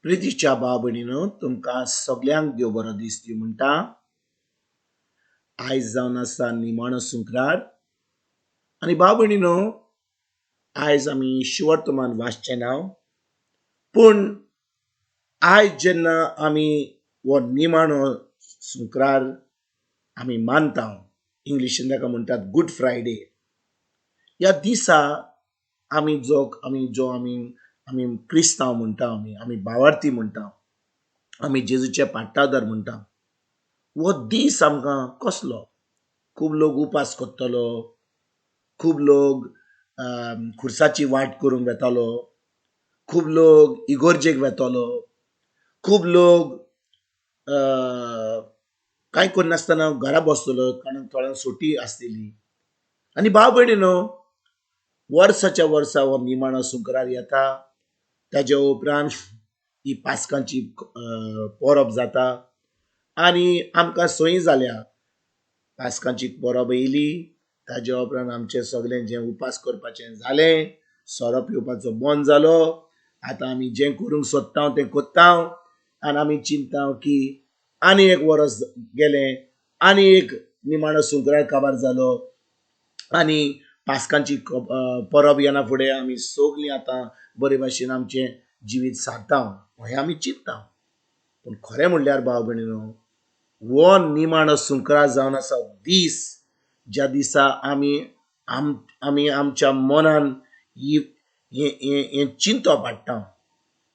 प्रितीच्या भाव भयणीनो, तुमकां सगल्यांक देव बरो दीस दिवं म्हणटा. आयज जावन आसा निमाणो सुंक्रार आनी भाव भयणीनो, आयज आमी शिवर्तमान वाचचें ना, पूण आयज जेन्ना आमी हो निमाणो सुंक्रार आमी मानता, इंग्लिशीन ताका म्हणटात गूड फ्रायडे, ह्या दिसा आमी जो आमी जो आमी आमी क्रिस्तांव म्हणटा, आमी आमी भावार्थी म्हणटा, आमी जेजूचे पाट्टादार म्हणटा, हो दीस आमकां कसलो? खूब लोक उपास करतलो, खूब लोक खुर्साची वाट करूंक वेतालो, खूब लोक इगोर्जेक वेतलो, खूब लोक कांय करनासतना घरा बसतलो, कारण थोड्यांक सुटी आसतली. आनी भाव भयणीनो, वर्साच्या वर्सा हो निमाणो सुंक्रार येता, ताज्या उपरांत ही पास्कांची परब जाता आनी आमकां संय जाल्या. पास्कांची परब येयली, ताज्या उपरांत आमचें सगळें जें उपास करपाचें जालें, सोरो पिवपाचो बंद जालो, आतां आमी जें करूंक सोदता तें करता आनी आमी चिंता की आनी एक वर्स गेलें, आनी एक निमाणो सुंक्रार काबार जालो आनी पास्कांची परब येना फुडें आमी सगलीं आतां बरे भाशेन आमचें जिवीत सारता, हें आमी चिंतता. पूण खरें म्हणल्यार भाव भयणीनो, हो निमाणो सुंक्रार जावन आसा दीस ज्या दिसा आमी आमी आमच्या मनान ही हें चिंतप हाडटा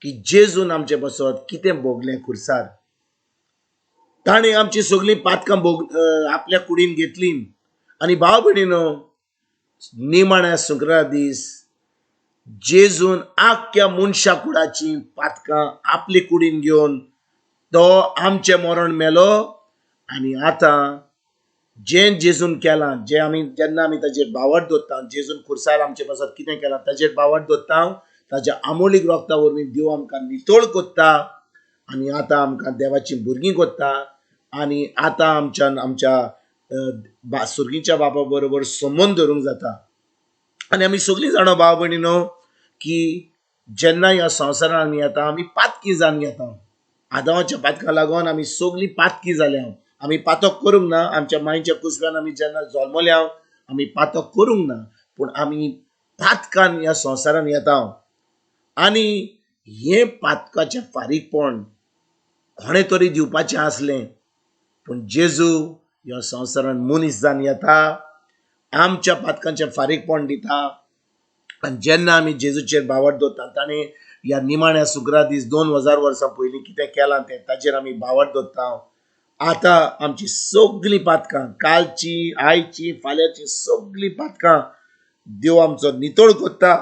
की जेजून आमचे पासत कितें भोगलें खुर्सार, ताणें आमची सगळीं पातकां भोग आपल्या कुडीन घेतली. आनी भाव भयणीनो, निमाण्या सुंक्रार दीस जेजून आख्ख्या मनशा कुडाची पातकां आपले कुडीन घेवन तो आमचें मरण मेलो. आनी आतां जें जेजून केलां, जें आमी जेन्ना आमी ताजेर भावार्थ दवरता, जेजून खुर्सार आमचे पासत कितें केलां ताजेर भावार्थ दवरता, ताज्या आमोलीक रोगता वरवीं देव आमकां नितळ करता आनी आतां आमकां देवाचीं भुरगीं करता आनी आतां आमच्यान आमच्या सुर्गीच्या बापा बरोबर संबंद धरूंक जाता. आनी आमी सगळीं जाणां भाव भयणीनो की जेन्ना ह्या संवसारान आमी येता, आमी पातकी जावन येता. आदावाच्या पातका लागून आमी सगळीं पातकी जाल्या. आमी पातक करूंक ना, आमच्या मांयच्या कुसव्यान आमी जेन्ना जल्मल्या आमी पातक करूंक ना, पूण आमी पातकान ह्या संवसारान येता. आनी हें पातकाचें फारीकपण कोणें तरी दिवपाचें आसलें, पूण जेजू ह्या संवसारान मनीस जावन येता, आमच्या पातकांचें फारीकपण दिता. आनी जेन्ना आमी जेजूचेर भावार्थ दवरता, ताणें ह्या निमाण्या सुक्रा दीस 2000 वर्सां पयलीं कितें केलां तें ताचेर आमी भावार्थ दवरता. आतां आमची सगळीं पातकां, कालची, आयची, फाल्यांची सगळीं पातकां देव आमचो नितळ करता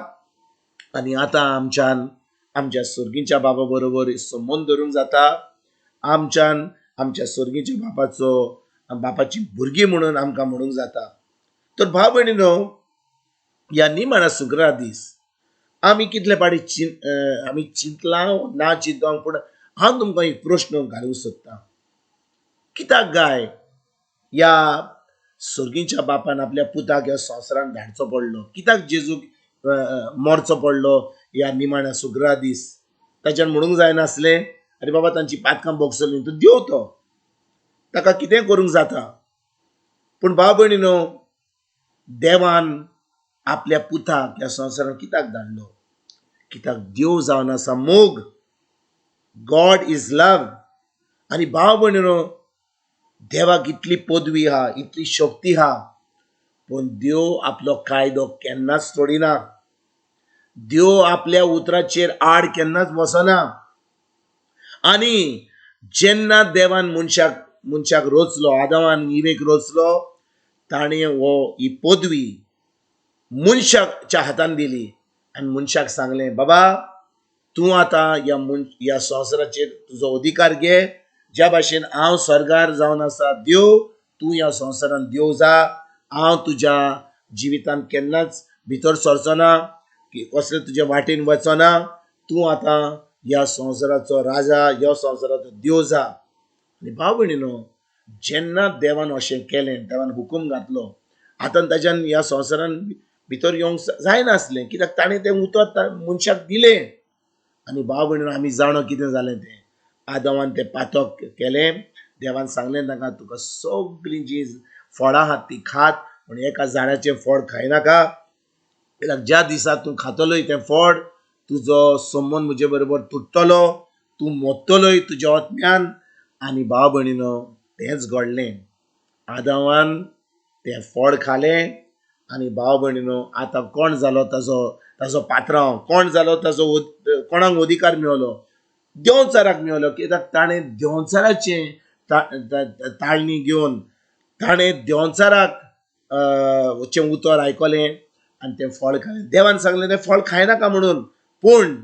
आनी आतां आमच्यान आमच्या सर्गीच्या बाबा बरोबर संबंद धरूंक जाता. आमच्यान आमच्या सर्गीच्या बापाचो बापाची भुरगीं म्हणून आमकां म्हणूंक जाता. तर भाव भयणीनो, ह्या निमाण्या सुक्रा दीस आमी कितले पाटी आमी चिंतलां ना चिंतलां, पूण हांव तुमकां एक प्रश्न घालूंक सोदतां, कित्याक गाय ह्या सर्गीच्या बापान आपल्या पुताक ह्या संवसारान धाडचो पडलो? कित्याक जेजूक मरचो पडलो ह्या निमाण्या सुक्रा दीस? ताच्यान म्हणूंक जायनासलें आरे बाबा तांची पातकां भोगसली, तो देव तो ताका कितें करूंक जाता. पूण भाव भयणीनो, देवान आपल्या पुताक ह्या संवसारान कित्याक धाडलो? कित्याक देव जावन आसा मोग, गॉड is love. आनी भाव भयणीनो, देवाक इतली पदवी आहा, इतली शक्ती आहा, पूण देव आपलो कायदो केन्नाच तोडिना. देव आपल्या उतराचेर आड केन्नाच वचना. आनी जेन्ना देवान मनशाक मनशाक रोचलो, आदावान इवेक रोचलो, ताणें हो ही पदवी मनशाच्या हातान दिली आनी मनशाक सांगलें, बाबा तूं आतां ह्या ह्या संवसाराचेर तुजो अधिकार घे, ज्या भाशेन हांव स्वर्गार जावन आसा देव, तूं ह्या संवसारान देव जा, हांव तुज्या जिवितान केन्नाच भितर सरचो ना, कसले तुजे वाटेन वचना, तूं आतां ह्या संवसाराचो राजा, ह्या संवसाराचो देव जा. आनी भाव भयणीनो, जेन्ना देवान अशें केलें, देवान हुकूम घातलो, आतां ताच्यान ह्या संवसारान भितर येवंक जायनासलें, कित्याक ताणें तें उतर मनशाक दिलें. आनी भाव भयणीनो आमी जाणो कितें जालें तें. आदांवान तें पातक केलें. देवान सांगलें ताका तुका सगळीं जीं फळां आहात तीं खात, पूण एका झाडाचें फळ खायनाका, कित्याक ज्या दिसा तूं खातलोय तें फळ तुजो संबंद म्हजे बरोबर तुट्टलो, तूं मोत्तलोय तुज्या आत्म्यान. आनी भाव भयणीनो तेंच घडलें. आदांवान तें फळ खालें आनी भाव भयणीनो आतां कोण जालो ताजो ताजो पात्रांव, कोण जालो ताजो, कोणाक अधिकार मेवलो? देंवचाराक मेवलो. कित्याक ताणें देंवचाराचें ताळणी घेवन ताणें देंवचाराक चें उतर आयकलें आनी तें फळ खालें. देवान सांगलें तें फळ खायनाका म्हणून, पूण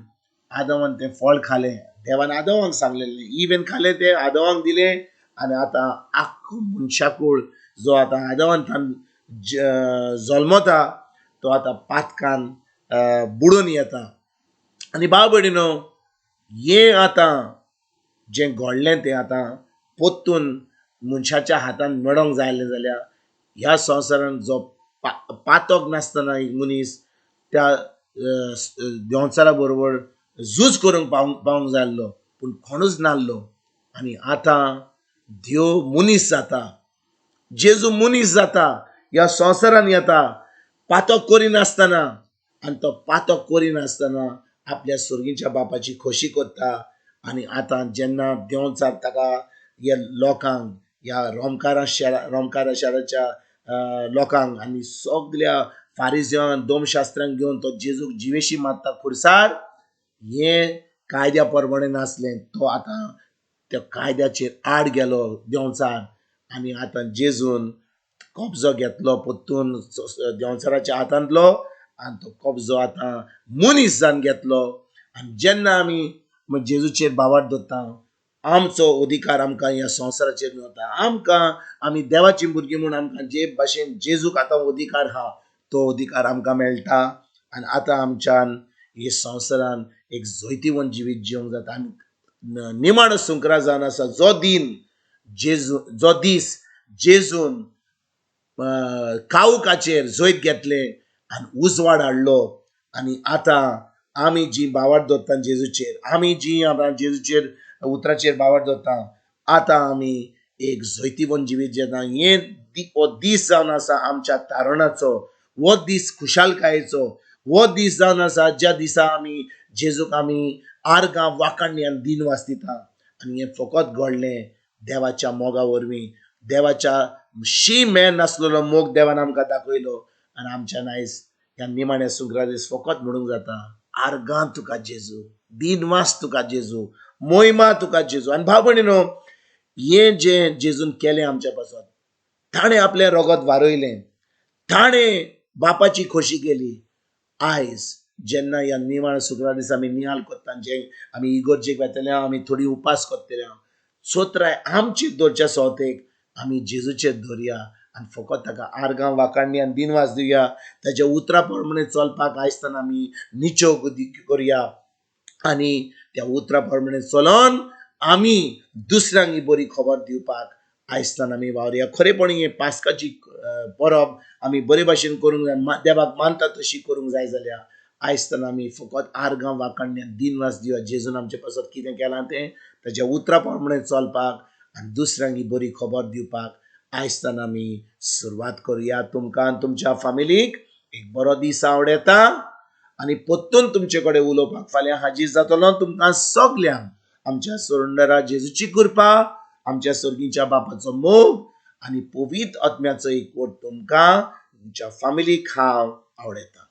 आदवान तें फळ खालें. देवान आदवांक सांगलेलें, इवन खालें तें आदवांक दिलें. आनी आतां आख्खो मनशाकूळ जो आतां आदवांतान जल्मता तो आतां पातकान बुडून येता. आनी भाव भयणीनो हें आतां जें घडलें तें आतां परतून मनशाच्या हातान मेळोंक जाय आसलें जाल्यार ह्या संवसारान जो पातक नासतना एक मनीस त्या देंवचारा बरोबर झूज करूंक पावंक जाय आसलो, पूण कोणूच नासलो. आनी आतां देव मनीस जाता, जेजू मनीस जाता, ह्या संवसारान येता पातक करिनासतना. आनी तो पातक करिनासतना आपल्या सर्गीच्या बापाची खोशी करता. आनी आतां जेन्ना देंवचार ताका ह्या लोकांक, ह्या रोमकारा शारा रोमकारा शाराच्या लोकांक आनी सगल्या फारिज्यांक दोमशास्त्रांक घेवन तो जेजूक जिवेशी मारता खुर्सार, हें कायद्या प्रमाणें नासलें. तो आतां त्या कायद्याचेर आड गेलो देंवचार. आनी आतां जेजून कब्जो घेतलो परतून देंवचाराच्या हातांतलो आनी तो कब्जो आतां मनीस जावन घेतलो. आनी जेन्ना आमी जेजूचेर भावार्थ दवरता आमचो अधिकार आमकां ह्या संवसाराचेर मेवता. आमकां आमी देवाची भुरगीं म्हूण आमकां जे भाशेन जेजूक आतां अधिकार आहा तो अधिकार आमकां मेळटा. आनी आतां आमच्यान हे संवसारान एक जैतिवंत जिवीत जिवंक जाता. आनी निमाणो सुंकरा जावन आसा जो दिन जेजू, जो दीस जेजून कावकाचेर जैत घेतलें आनी उजवाड हाडलो. आनी आतां आमी जी भावार्थ दवरता जेजूचेर, आमी जी आतां जेजूचेर उतराचेर भावार्थ दवरता, आतां आमी एक जैतिवंत जिवीत जियेता. हें हो दीस जावन आसा आमच्या तारणाचो, हो दीस खुशालकायेचो, हो दीस जावन आसा ज्या दिसा आमी जेजूक आमी आर्गां वाखाणणी आनी दिनवास दिता. आनी हें फकत घडलें देवाच्या मोगा वरवीं, देवाच्या शी मेळ नासलेलो मोग देवान आमकां दाखयलो. आनी आमच्यान आयज ह्या निमाण्या सुंकरा दीस फकत म्हणूंक जाता, आर्गां तुका जेजू, दिनवास तुका जेजू, मोहिमा तुका जेजू. आनी भाव भयणीनो हें जें जेजून केलें आमच्या पासत, ताणें आपलें रगत वारयलें, ताणें बापाची खोशी केली. आयज जेन्ना ह्या निमाण शुक्रार दिसा आमी निहाल करता, जे आमी इगर्जेक वेतले, आमी थोडी उपास करतले, सोत्राय आमची दवरच्या सोवतेक आमी जेजूचेर दवरया आनी फकत ताका आर्गां वाखाणणी आनी दिनवास दिवया. ताच्या उतरा प्रमाणे चलपाक आयजताना आमी निचो करुया आनी त्या उतरा प्रमाणे चलोन आमी दुसऱ्यांक ही बरी खबर दिवपाक आयजताना आमी वावरुया. खरेपणी हे पास्काची परब आमी बरे भाशेन करूंक जाय, देवाक मानता तशी करूंक जाय जाल्यार आयजताना आमी फकत आर्गां वाखाणणी आनी दिनवास दिवया. जेजून आमचे पासत कितें केलां तें ताच्या उतरा प्रमाणे चलपाक आनी दुसऱ्यांक ही बरी खबर दिवपाक आयजताना आमी सुरवात करुया. तुमकां आनी तुमच्या फामिलीक एक बरो दीस आवडटा आनी परतून तुमचे कडेन उलोवपाक फाल्यां हाजीर जातलो. तुमकां सगल्यांक आमच्या सोरंडरा जेजूची कृपा, आमच्या सर्गीच्या बापाचो मोग आनी पवित्र आत्म्याचो एकवट तुमकां तुमच्या फामिलीक हांव आवडटा.